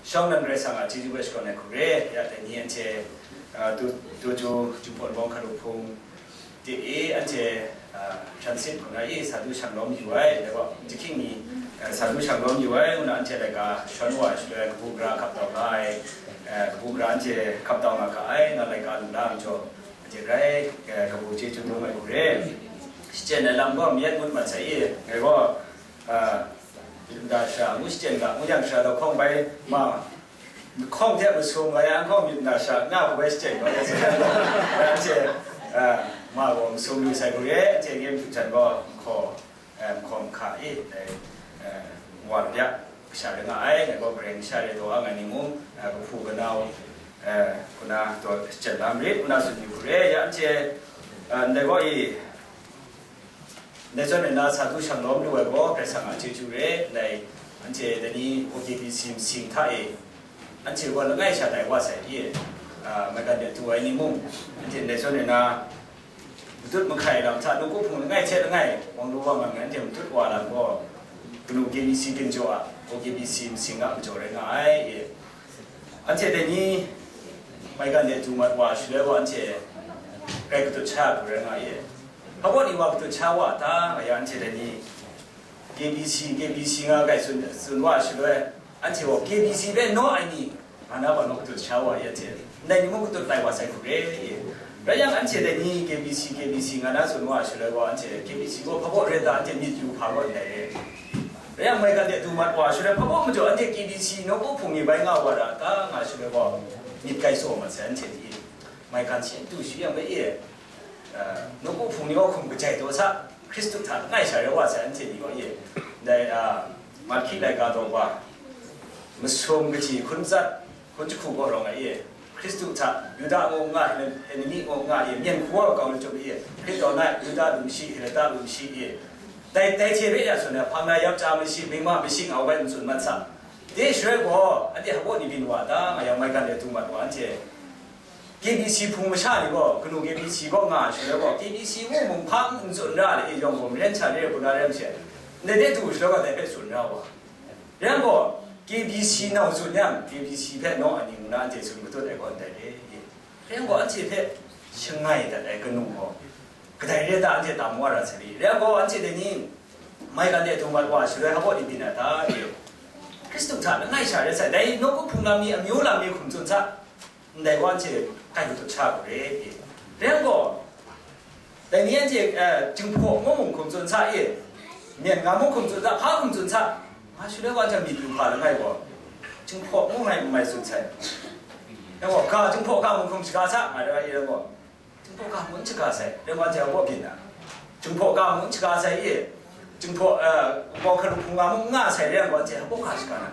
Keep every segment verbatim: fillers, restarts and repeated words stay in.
Shawng nnan Karai Kasang a chyeju hpe shakawn ai hku re, ya dai ni anhte, ah, tu, tu ju Jinghpaw Wunpawng Hkalup Hpung de e, anhte, ah, transit hku na i sa du shang lawm yu ai, dai gaw, jahkying ni, ah, sa du shang lawm yu ai, ngu na anhte laika shawn wa ai shaloi, kabu gara hkap tau nga ai, eh, kabu gara anhte hkap tau nga ga ai, nga laika lu la ai majaw, anhte grai, eh, kabu chyeju dum ai hku re. Shachyen ai lam gaw mayat ngut mat sai i, ngai gaw, ah, Myit mada shara ngu shachyen ga, ngu yang shara dau hkawng bai ma, hkawng hte masum ga yang hkawng myit mada shara nga hku bai shachyen ga, ya sa, ya, anhte, ah, ma gaw masum lu sai hku re, anhte Nge Madu jan gaw nhkaw, eh, nhkaw nhka e, dai, eh, wa bya kasha rai nga ai, ngai gaw Karai Kasang sha re taw ang ai ni mung, eh, kahpu kanau, eh, hku na taw shachyen la marit, ngu na tsun yu hku re, ya anhte, eh, ndai gaw i, Ndai zawn e na sa du shang lawm lu ai gaw Karai Kasang a chyeju re, ndai anhte dai ni O K B C masing hta e, anhte gaw langai sha tai wa sai pyi, a, maigan de du ai ni mung, anhte ndai zawn e na matut mahkai lam hta, nawku hpung langai hte langai, wang lu wang ngang anhte matut wa lam gaw, kanu K B C ginjaw a, O K B C masing a majaw rai nga ai, e. Anhte dai ni maigan de du mat wa shaloi gaw anhte grai katut sha ai hku rai nga e. Hpa baw ni wa katut sha wa ta nga ya anhte dai ni K B C, K B C nga grai tsun, tsun wa shaloi, anhte gaw K B C hpe naw ai ni, nga na gaw naw katut sha wa i anhte, ndai ni mung katut lai wa sai hku re i. Rai yang, anhte dai ni K B C, K B C nga na tsun wa shaloi gaw, anhte K B C gaw hpa baw rai ta, anhte myit yu hpa gaw ndai re. Rai yang, maigan de du mat wa shaloi, hpa baw majaw anhte K B C nawku hpung ni bai nga wa ra ta, nga shaloi gaw, myit grai tsaw mat sai anhte ni. Maigan sha du shi yang bai e, eh, nawku hpung ni gaw hkum kajai taw sa, Hkristu hta langai sha rai wa sai anhte ni gaw e, ndai, ah, Malhki laika daw wa, masum kaji hkun tsat, hkun jahku gaw rawng ai e, Hkristu hta, Yuda ngu n nga, Helen-, Heleni ngu n nga e, myen hku wa kau na chyum e, Hkrit taw na, Yuda lu mashi, Heleta lu mashi e, dai, dai hte bai ya tsun ai, hpang na yap chya mashi, mingma mashi nga bai n tsun mat sa. Dai shaloi gaw, anhte hpa baw ni byin wa ta, nga yang maigan de du mat wa, anhte K B C hpung masha ni gaw, kanu K B C kaw nga shaloi gaw, K B C mung mung hpa n tsun ra le, e yawng gaw maren sha re, hku na rai masha, ndai de du shaloi gaw, dai hpe tsun ra wa. Rai yang gaw, K B C nau tsun yang, K B C hpe naw ai ni ngu na anhte tsun matut ai gaw ndai re. Rai yang gaw, anhte hpe shangai dat ai kanu gaw, kadai re ta anhte tam wa ra sai ri. Rai yang gaw, anhte dai ni maigan de du mat wa shaloi, hpa baw ni byin ai ta, e. Hkristu hta langai sha rai sai, dai nawku hpung lam mi, amyu lam mi hkum tsun sa, ndai wa anhte kai katut sha hku re, e. Rai yang gaw, dai ni anhte, eh, Jinghpaw ngu mung hkum tsun sa e, myen nga mung hkum tsun sa, hpa hkum tsun sa, nga shaloi wa anhte myit yu hpa langai gaw, Jinghpaw ngu ngai n mai tsun sai. Rai gaw, ga Jinghpaw ga mung hkum shaga sa, nga rai wa e rai gaw, Jinghpaw ga mung n shaga sai, rai wa anhte hpa baw byin na. Jinghpaw ga mung n shaga sai e, Jinghpaw, eh, Wunpawng Hkalup Hpung nga mung n nga sai, rai yang gaw anhte hpa baw ga shaga na.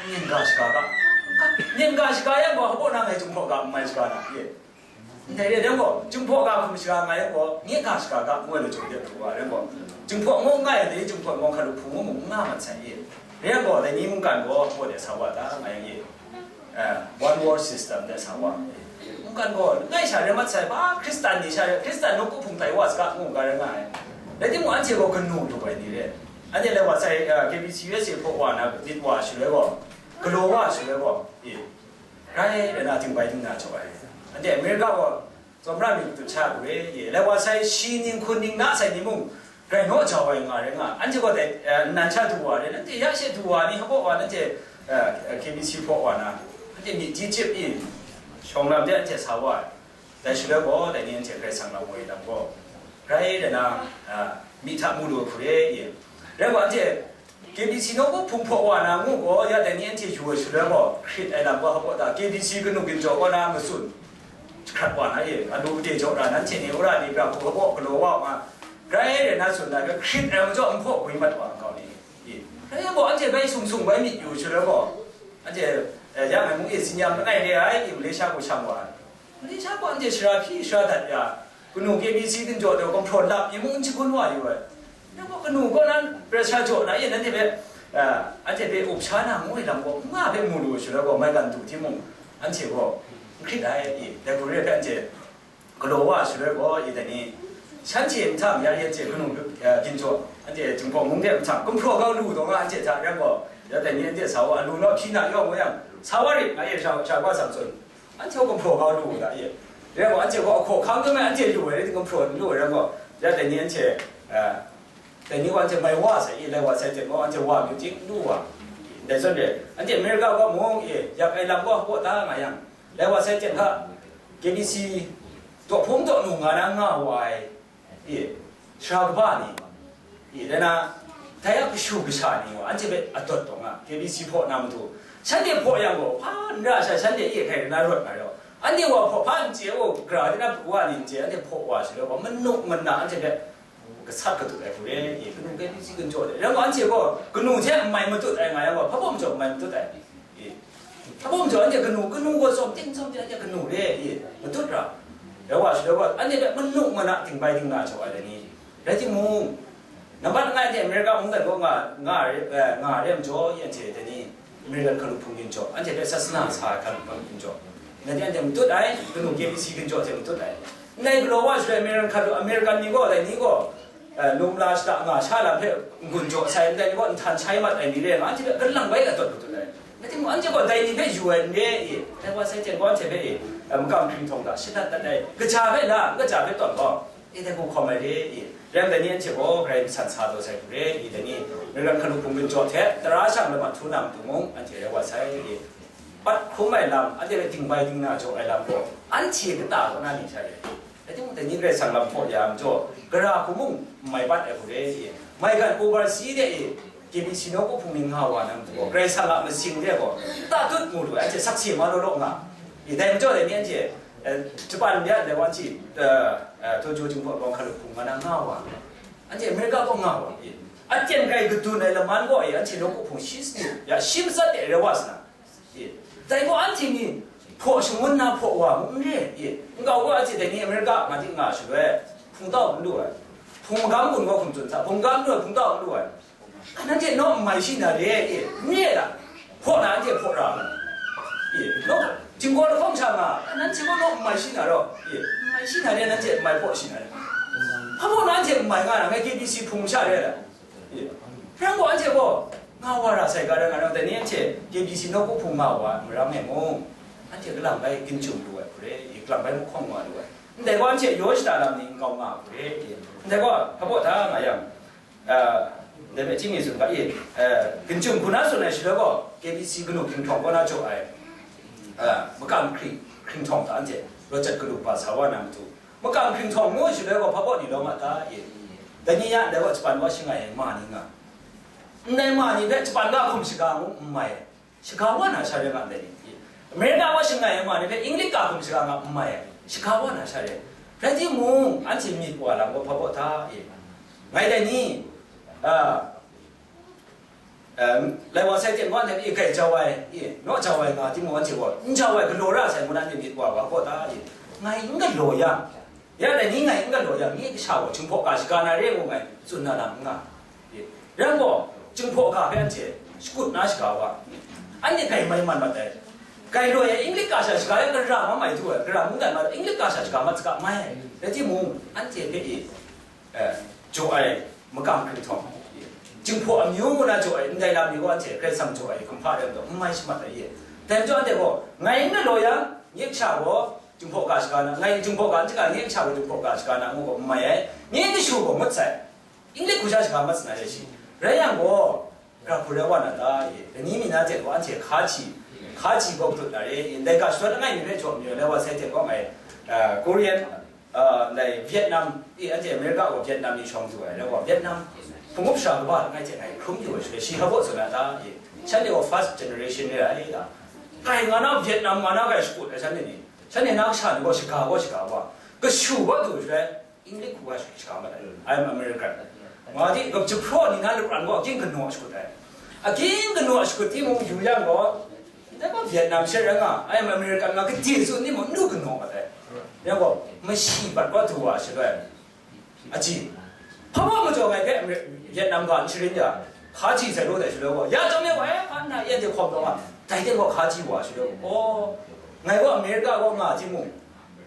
Myen ga shaga ga. Myen ga shaga yang gaw, hpa baw na ngai Jinghpaw ga n mai shaga na, e. Ndai re yang gaw, Jinghpaw ga hkum shaga nga yang gaw, nye ga shaga ga, ngu ai lachyum de pru wa yang gaw, Jinghpaw ngu n nga yang dai Jinghpaw Wunpawng Hkalup Hpung ngu mung n nga mat sai e. Rai yang gaw, dai ni mungkan gaw, hpa baw de sa wa ta, nga yang e. Eh, one world system de sa wa. Mungkan gaw, langai sha rai mat sai, hpa Hkristan ni sha rai, Hkristan nawku hpung tai wa saga, ngu ga rai nga ai. Rai timung, anhte gaw kanu lu ai ni re. Anhte lai wa sai, eh, K B C U S A hpaw wa na, myit wa shaloi gaw, galaw wa shaloi gaw, e, grai rai na, dingbai dingna jaw ai. Anhte America gaw, Tsawmra myit katut sha hku re, e, lai wa sai, shi ning hkun ning na sai ni mung, grai naw jau ai nga rai nga, anhte gaw dai, eh, nnan sha du wa re, nanhte ya she du wa ni, hpa baw wa nanhte, eh, K B C hpaw wa na, anhte myit ji chyip i, shawng lam de anhte sa wa ai. Dai shaloi gaw, dai ni anhte Karai Kasang lam woi lam gaw, grai rai na, eh, mi hta mu lu ai hku re, e. Rai wa anhte, K B C nawku hpung hpaw wa na ngu gaw, ya dai ni anhte yu ai shaloi gaw, hkrit ai lam gaw hpa baw ta, K B C kanu ginjaw kaw na matsun jahkrat wa na e, alu de jaw ra, nanhte ni wora ni bra hku hpa baw galaw wa u nga, grai rai na tsun na hpe, hkrit ai majaw nhpaw gwi mat wa nkau ni, e. Rai yang gaw, anhte bai sung sung bai myit yu shaloi gaw, anhte, eh, ya ngai mung e tsin yam langai re ai, e, Malaysia gaw shang wa ai. Malaysia gaw anhte shara hpyi shara dat ya, kanu K B C ginjaw de gumhpraw lap mi mung n shagun wa yu ai. Nang gaw kanu kaw na pressure jaw na e, nanhte hpe, ah, anhte hpe up sha na ngu ai lam gaw, nga hpe mu lu shaloi gaw, maigan du timung, anhte gaw n hkrit ai, i, dai hku re ai hpe anhte galaw wa shaloi gaw, i, dai ni, shanhte nhtang ya e, anhte kanu, ah, ginjaw, anhte Jinghpaw mung de nhtang, gumhpraw kau lu taw nga, anhte hta rai gaw, Ya dai ni anhte sa wa, alu naw hpyi na yawng wa yang, sa wa rit, nga ye sha, sha wa sam tsun. Anhte gaw gumhpraw kau lu u ga ye. Rai gaw, anhte gaw ahkaw hkang yawng e anhte lu ai rai, gumhpraw lu ai rai gaw, ya dai ni anhte, eh, dai ni gaw anhte mai wa sai, e, lai wa sai hte gaw, anhte wa myu ting lu wa. Dai zawn re, anhte America gaw mung, e, yak ai lam gaw hpaw da nga yang, lai wa sai hte hta, K B C, daw hpung daw nu nga na nga wa ai, e, sara kaba ni, e, rai na, dai a kashu kasha ni gaw, anhte hpe adawt taw nga, K B C hpaw na matu, shanhte hpaw yang gaw, hpa n ra sha, shanhte e hkai na rawt nga rau, anhte wa hpaw hpa n chye, o, gara de na wa ni n chye, anhte hpaw wa shaloi gaw, manu mana anhte hpe gasat gadut ai hku re, e, kanu K B C gun jaw de, rai gaw, anhte gaw kanu hte n mai matut ai nga yang gaw, hpa bawm jaw n mai matut ai. E, hpa bawm jaw, anhte kanu, kanu gaw tsawm ting tsawm ting, anhte kanu re, e, matut ra. Rai wa shaloi gaw, anhte hpe manu mana dingbai dingna jaw ai dai ni. Rai timung, nambat langai anhte America mungdan kaw nga, nga re, eh, nga re majaw, anhte dai ni, American hkalup hpung ginjaw, anhte hpe sasana sa ai hkalup hpung ginjaw, nanhte anhte matut ai, kanu K B C ginjaw hte matut ai. Ndai galaw wa shaloi American hkalup, American ni gaw, dai ni gaw, eh, num la shada nga sha lam hpe n-gun jaw sai, ndai ni gaw nhtan shai mat ai ni re nga, anhte hpe galang bai adawt matut ai. Rai timung, anhte gaw dai ni hpe yu ai n re i? Dai wa sai ten gaw anhte hpe i, eh, makam hkring htawng hta shalat dat ai, kaja hpe la, n kaja hpe tawn gaw, e, dai hku hkawm ai re i? Rai yang dai ni anhte gaw Karai Kasang sa taw sai hku re i? Dai ni, American hkalup hpung ginjaw hte tara shang lamat htu na matu mung, anhte rai wa sai i? Pat hkrum ai lam, anhte hpe dingbai dingna jaw ai lam gaw, anhte kata kaw na ni sha re? Rai timung, dai ni Karai Kasang lam hpaw ya majaw, gara hku mung n mai pat ai hku re i? Maigan oversea de i, K B C nawku hpung ni nga wa na matu gaw, Karai Kasang a masing de gaw, tatut mu lu ai, anhte sakse ma law law nga. I, dai majaw dai ni anhte, eh, Japan ya dai wan hte, eh, eh, Tokyo Jinghpaw Lawng hkalup hpung nga na nga wa. Anhte America gaw nga wa. I, aten grai gadun ai laman gaw, i, anhte nawku hpung shi sanit, ya, shi matsat de rai wa sa na. I, dai gaw anhte ni hpaw shangun na hpaw wa mung n re, i, nkau gaw anhte dai ni America nga di nga shaloi, hpungtau n lu ai, hpung magam gun gaw hkum tsun sa, hpung magam n lu ai, hpungtau n lu ai, a, nanhte naw n mai shi na re, i, n re la, hpaw na anhte hpaw ra ai, i, naw, htinggaw lahkawng sha nga, a, nanhte gaw naw n mai shi na raw, i, n mai shi na re, nanhte n mai hpaw shi na re, hpa hpaw na anhte n mai nga na, ngai K B C hpung sha re ai. Rai gaw, anhte gaw nga wa ra sai ga rai nga, dai ni anhte K B C nawku hpung nga wa ai maram e mung, anhte kalang bai ginjum lu ai hku re, kalang bai mahkawng wa lu ai. Ndai gaw, anhte yaw shada lam ni nkau nga hku re, ndai gaw, hpa baw hta nga yang, ah, ndai hpe chying mi tsun ga i, eh, ginjum hku na tsun ai shaloi gaw, K B C kanu hkringhtawng kaw na jaw ai, ah, makam hkring, hkringhtawng hta anhte rawt jat galu kaba sa wa na matu, makam hkringhtawng ngu shaloi gaw, hpa baw ni lawm a ta? E, dai ni ya ndai gaw Japan wa shangai ai ma ni nga, ndai ma ni hpe Japan ga hkum shaga ngu n mai ai, shaga wa na sha re nga ndai ni. America wa shangai ai ma ni hpe English ga hkum shaga nga n mai ai, shaga wa na sha re. Rai timung, anhte myit wa lam gaw hpa baw hta? E, ngai dai ni, a, Em, lai wa sai ten gaw, anhte e, grai jau ai, e, naw jau ai nga timung, anhte gaw n jau ai, galaw ra sai ngu na, anhte myit wa wa gaw ta, e, ngai n galaw yang, ya dai ni ngai n galaw yang, nye kasha gaw Jinghpaw ga shaga na re ngu ngai tsun na lam n nga, e, rai gaw, Jinghpaw ga hpe anhte shakut na shaga wa, anhte grai mai man mat ai, grai loi ai, English ga sha shaga ai, gara ma mai du ai, gara mungdan ma, English ga sha shaga mat saga mai ai, rai timung, anhte hpe e, eh, jaw ai makam hkringhtawng, Jinghpaw amyu ngu na jaw ai ndai lam ni gaw, anhte Karai Kasang jaw ai hkum hpa rai majaw, n mai shamat ai ye. Dai majaw, anhte gaw, ngai n galaw yang, nye kasha gaw Jinghpaw ga shaga na, ngai Jinghpaw ga n shaga, nye kasha gaw Jinghpaw ga shaga na ngu gaw, n mai ai. Nye kashu gaw ngut sai, English hku sha shaga mat sa na re shi. Rai yang gaw, Gara hku rai wa na ta? E, dai ni mi na hte gaw anhte hkaji, hkaji gaw dut na re, e, ndai ga shadawn langai mi hpe jaw mayu ai, lai wa sai hte gaw ngai, ah, Korean, ah, ndai Vietnam, e, anhte America gaw Vietnam ni shawng du ai, rai wa Vietnam hpung up sara kaba langai hte ngai hkrum yu ai shaloi, shi hpa baw tsun na ta? E, shanhte gaw first generation re ai ta? Kai nga na, Vietnam nga na, kai shakut ai shanhte ni, shanhte na kasha ni gaw shaga gaw shaga wa, kashu gaw du shaloi, English hku wa shaga mat ai, I am American. Nga di, gap jahpraw ni na lupran gaw, aking kanu a shakut ai. Aking kanu a shakut timung yu yang gaw, ndai gaw Vietnam she rai nga, I am American nga, gade tsun timung, n du kanu mat ai. Yang gaw, mashi bat gaw du wa shaloi, aji, hpa baw majaw ngai hpe Amer-, Vietnam ga n sharin ya, hkaji sai law dai shaloi gaw, ya chyawm e wa, e, hpa nna, ya de hkawm taw nga, dai de gaw hkaji wa shaloi gaw, aw, ngai gaw America gaw nga timung,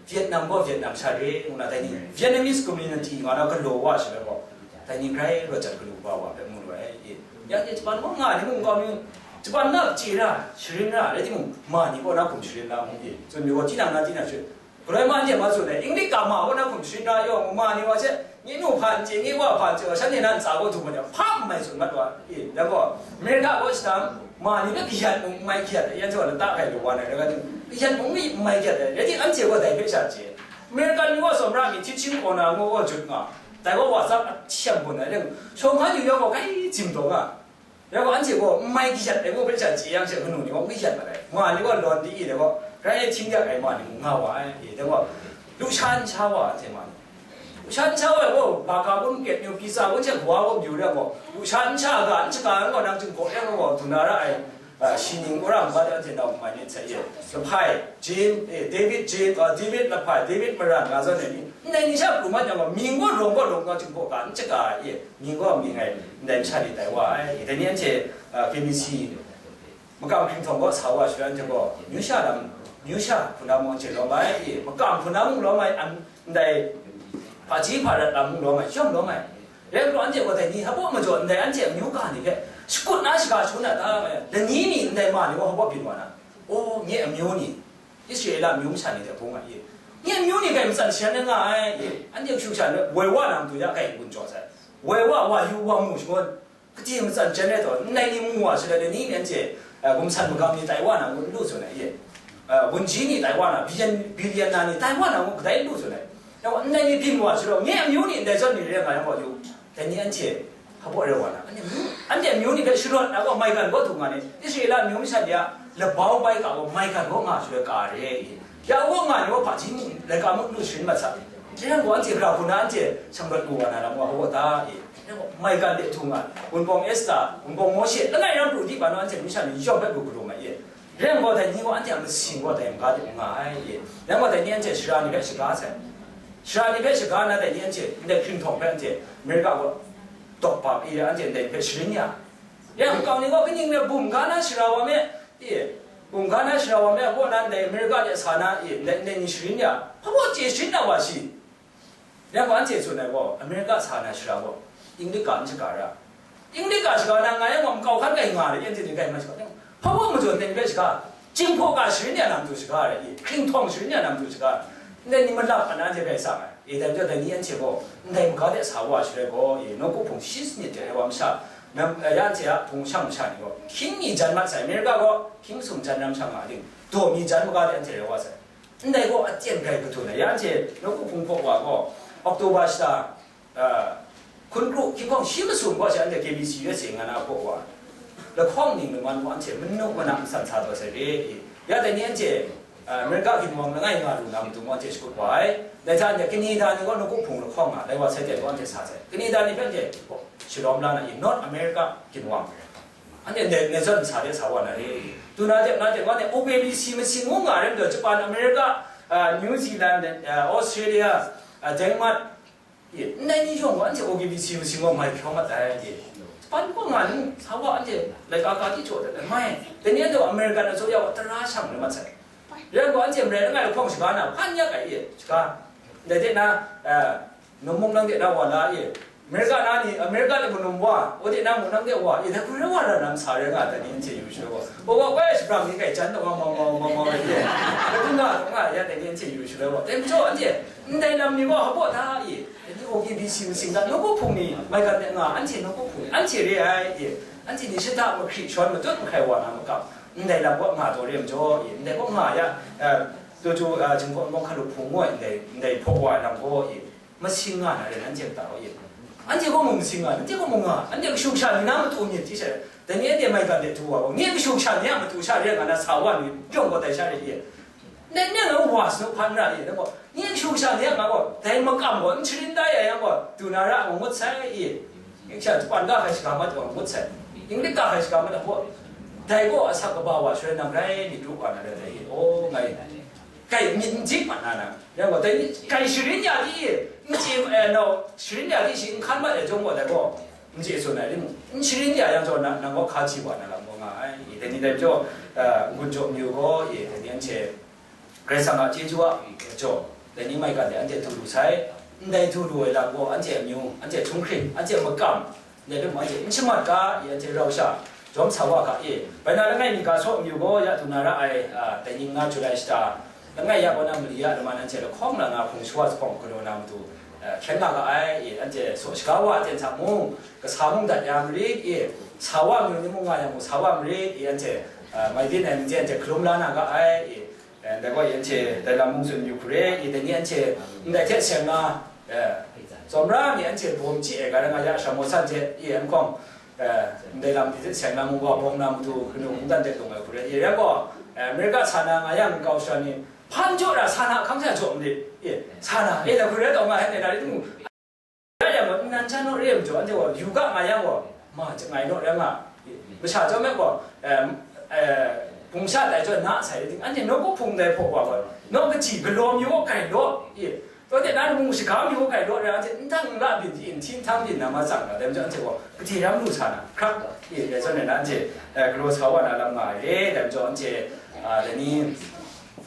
Vietnam gaw Vietnam sha re ngu na, dai ni Vietnamese community nga na galaw wa shaloi gaw, dai ni grai rawt jat galu wa wa hpe mu lu ai, e. Ya, ya, Japan mung nga ni mung kau ni, Japan na chye ra, sharin ra, rai timung, ma ni kaw na hkum sharin na mung e, tsun mi gaw, tinang na, tinang sharin. Galoi ma ni ma tsun ai, English ga ma kaw na hkum sharin ra yawng, ma ni wa she, nye nu hpa n chye, nye wa hpa n chye, shanhte na ntsa kaw du ma ni, hpa n mai tsun mat wa, e, dan gaw, America kaw shadang, ma ni hpe kayat mung n mai kayat ai, yan hte wa lata hkai lu wa na, rai ga ting, kayat mung n mai kayat ai, rai ting anhte gaw dai hpe sha chye. American ni gaw tsawmra mi, teaching corner ngu gaw jut nga, dai gaw WhatsApp a htem bun ai, rai, shawng hkan yu yawng gaw kai zimdaw nga. Rai gaw, anhte gaw n mai kayat ai ngu hpe sha chye yang she, kanu ni gaw n kayat mat ai. Ma ni gaw lawn di i dai gaw, rai hting yak ai ma ni mung nga wa ai. E, dai gaw, lusha n sha wa anhte ma ni. Lusha n sha wa ai gaw, ba ga gun ket nyu, pizza gun she kawa gaw mayu rai gaw, lusha n sha ga, n shaga ai gaw, nang Jinghpaw e gaw, du na ra ai, a, shi ning wora n bat anhte nau mai ni hte e. Lahpai, Jin, e, David Jin, a, David Lahpai, David Maran nga zawn ai ni, ndai ni sha pru mat yang gaw, mying gaw rawng gaw rawng gaw, Jinghpaw ga n shaga ai e. Mying gaw mying ai, ndai masha ni tai wa ai, dai ni anhte, a, K B C, makam hkringhtawng gaw sa wa shaloi anhte gaw, myu sha lam, myu sha hpunau mung anhte lawm ai, i, makam hpunau mung lawm ai, an, ndai hpaji hparat lam mung lawm ai, chyawm lawm ai. Rai nna anhte gaw dai ni hpa majaw ndai anhte amyu ga ni hpe shakut na shaga shangun na ta, lani mi ndai ma ni gaw hpa byin wa na, o, nye amyu ni, Israela amyu masha ni hte bung ai, i, nye amyu ni kai matsan shayan nga ai, i, anhte kashu sha ni woi wa na matu ya kai n-gun jaw sai, woi wa, wa yu, wa mu shangun, Kaji matsan jan rai taw, ndai ni mu wa shaloi, dai ni anhte, eh, gumsan magam ni tai wa na ngu n lu tsun ai, ye. Eh, wunji ni tai wa na, bilian, bilian na ni tai wa na ngu kadai n lu tsun ai. Yawng ndai ni byin wa shaloi, nye amyu ni ndai zawn ni re nga yang gaw yu, dai ni anhte hpa rai wa na, anhte amyu, anhte amyu ni hpe sharawt na gaw maigan gaw du nga ni, Israela amyu masha ni a labau bai ga gaw maigan gaw nga shaloi ka re ai, ya gaw nga ni gaw hpaji mung, laika mung lu sharin mat sa. Rai yang gaw anhte gara hku na anhte shanglawt lu wa na lam gaw hpa ta, ye. Maigan de du nga, Wunpawng Esta, Wunpawng Mawshe, langai ram pru di ban anhte masha ni yawng hpe lu galu ma ye. Rai yang gaw dai ni gaw anhte a masing gaw dai maga de nga ai ye. Rai yang gaw dai ni anhte sara ni hpe shaga sai. Sara ni hpe shaga na dai ni anhte, ndai hkringhtawng hpe anhte, Amerika gaw dawk ba pyi anhte ndai ni hpe sharin ya. Rai yang kau ni gaw kaning rai bum ga na sara wa me, ye, bum ga na sara wa me, kaw na ndai Amerika de sa na, ye, ndai, ndai ni sharin ya. Hpa baw chye sharin na wa shi. Rai yang gaw, anhte tsun ai gaw, Amerika sa na shara gaw, English ga n shaga ra. English ga shaga na nga yang gaw, makau hkan kai nga ai, anhte ni kai ma shaga. Hpa baw majaw ndai ni hpe shaga, Jinghpaw ga sharin ya na matu shaga rai i, hkringhtawng sharin ya na matu shaga, ndai ni malap ana anhte kai sa ai. E, dai majaw, dai ni anhte gaw, ndai maga de sa wa shaloi gaw, e, nawku hpung shi sanit de ai wa masha, nam, eh, ya anhte a hpung shang masha ni gaw, hkying mi jan mat sai, Amerika gaw, hkying sum jan ram shang nga ding, daw mi jan maga de anhte rai wa sai. Ndai gaw aten gai gadun ai, ya anhte nawku hpung hpaw wa gaw, October shata, ah, hkun kru hkying hkawng shi masum gaw she anhte K B C U S A nga na hpaw wa, lahkawng ning laman gaw anhte manu mana masan sa taw sai re i. Ya dai ni anhte, ah, Amerika ginwang langai nga lu na matu gaw anhte shakut wa ai. Dai hta anhte Canada ni gaw nawku hpung lahkawng nga, lai wa sai ten gaw anhte sa sai. Canada ni hpe anhte shalawm la na i, North America ginwang. Anhte ndai, ndai zawn sa de sa wa na re. Tuna de, na de, wa de, O K B C masing ngu nga rai majaw, Japan, America, ah, New Zealand, ah, Australia, ah, Denmark, ye, ndai ni yawng gaw anhte O K B C masing gaw mai hpyaw mat ai, ye. Japan gaw nga ni, sa wa anhte laika ka di jaw dat ai, mai. Dai ni anhte gaw American a jaw ya wa tara shang rai mat sai. Rai gaw anhte marai langai lahkawng shaga na, hpan yak ai, ye, shaga. Ndai de na, ah, Num mung nang de na wa la e, Amerika na ni, Amerika de manum wa, o de na mung nang de wa e, dai hku rai wa ra na masa rai nga, dai ni anhte yu shaloi wa. Wa wa, woi, shabrang ni kai jan taw, mau, mau, mau, mau, rai e. Dai hku nga, nga, ya, dai ni anhte yu shaloi wa. Dai majaw, anhte, ndai lam ni gaw, hpa ta e, dai ni O K B C masing ga, nawku hpung ni, maigan de nga, anhte nawku hpung ni, anhte re ai e, anhte ni shata mahkri shawan matut mahkai wa na makam, ndai lam gaw nga taw re majaw e, ndai gaw nga ya, eh, tu tu, eh, Jinghpaw Wunpawng Hkalup Hpung ngu ai, ndai, ndai hpaw wa ai lam gaw e, masing nga na rai, nanhte kata gaw e. Anhte gaw mung masing nga, nanhte gaw mung nga, anhte kashu kasha ni na matu myit ti sha, dai ni anhte maigan de du wa gaw, nye kashu kasha ni a matu sha re nga na sa wa ni, yawng gaw dai sha re ye. Ndai ni a wa sanu hpan ra ye, dai gaw, nye kashu kasha ni a nga gaw, dai makam gaw n sharin da ya yang gaw, du na ra ngut sai ye. Nye kasha Japan ga hkai shaga mat gaw ngut sai. English ga hkai shaga mat gaw, dai gaw asak kaba wa shaloi nang rai myit ru wa na rai dai ye. O, ngai. Kai myit n jip mat na na, rai gaw, dai ni, kai sharin ya di, n chye, eh, nau, sharin ya di shi n hkan mat ai chyawm gaw, dai gaw, n chye tsun ai rim, n sharin ya yang gaw, na, nang gaw hka chye wa na lam gaw nga ai, dai ni dai majaw, eh, n-gun jaw mayu gaw, eh, dai ni anhte, Karai Kasang a chyeju a majaw, dai ni maigan de anhte du lu sai, ndai du lu ai lam gaw, anhte amyu, anhte htunghkring, anhte makam, Dai hpe mung anhte n shamat ga i, anhte rau sha jawm sa wa ga i, bai na langai mi ga saw amyu gaw ya du na ra ai, a, dai ning nga Julai shata langai ya kaw na mali ya laman anhte lahkawng la nga hpung shawa lahkawng galaw na matu, a, hkyen nga ga ai i, anhte saw shaga wa aten hta mung, kasa mung dat ya marit i, sa wa amyu ni mung nga yang mung sa wa marit i, anhte, a, mai byin ai mung anhte hkalum la na ga ai i, Eh, dai gaw anhte dai lam mung tsun yu hkru re i, dai ni anhte ndai hte seng na, eh, tsawmra mi anhte bawm chyi ai ga rai nga ya, sha maw san hte i, n hkawng, eh, ndai lam hte seng na mung wa bawng na matu kanu mungdan de lung ai hkru re i, rai gaw, eh, America sa na nga yang nkau sha ni, hpan jaw ra sa na hkang sha jaw marit i, sa na e, dai hkru re taw nga, hte na ri tu mu. Ya yang gaw, nnan hta naw re ai majaw, anhte gaw yu ga nga yang gaw, ma, chyangai naw rai nga, masha chyawm me gaw, em, eh, hpung sha tai jaw na sai ting, anhte nawku hpung dai hpaw wa gaw, nawk kaji galaw mi gaw grai law, i, tawde na mung shaga mi gaw grai law rai, anhte n dang n ra byin ji, n hti n htang byin na ma tsang ga, dai majaw anhte gaw gade ram lu sa na, hkrak, i, dai zawn na anhte, eh, galaw sa wa na lam nga ai re, dai majaw anhte, ah, dai ni,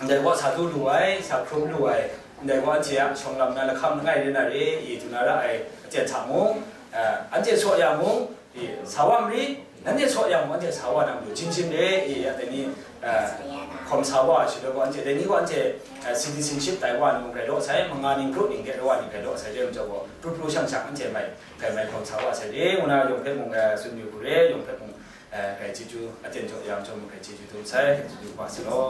Ndai gaw sa du lu ai, sa hkrum lu ai, ndai gaw anhte a shawng lam na lahkam langai re na re i, du na ra ai aten hta mung, eh, anhte saw ya mung, i, sa wa mari, nanhte saw ya mung, anhte sa wa na matu jin jin re i, ya dai ni, eh, hkawm sa wa ai shaloi gaw, anhte dai ni gaw anhte, eh, citizenship tai wa na mung grai law sai, manga ning, gru ning de wa ning grai law sai, re majaw gaw, pru pru shang shang anhte mai, grai mai hkawm sa wa sai re, ngu na yawng hpe mung, eh, tsun yu hkru re, yawng hpe mung, eh, grai chyeju, aten jaw ya majaw mung grai chyeju dum sai, grai chyeju kaba sa law.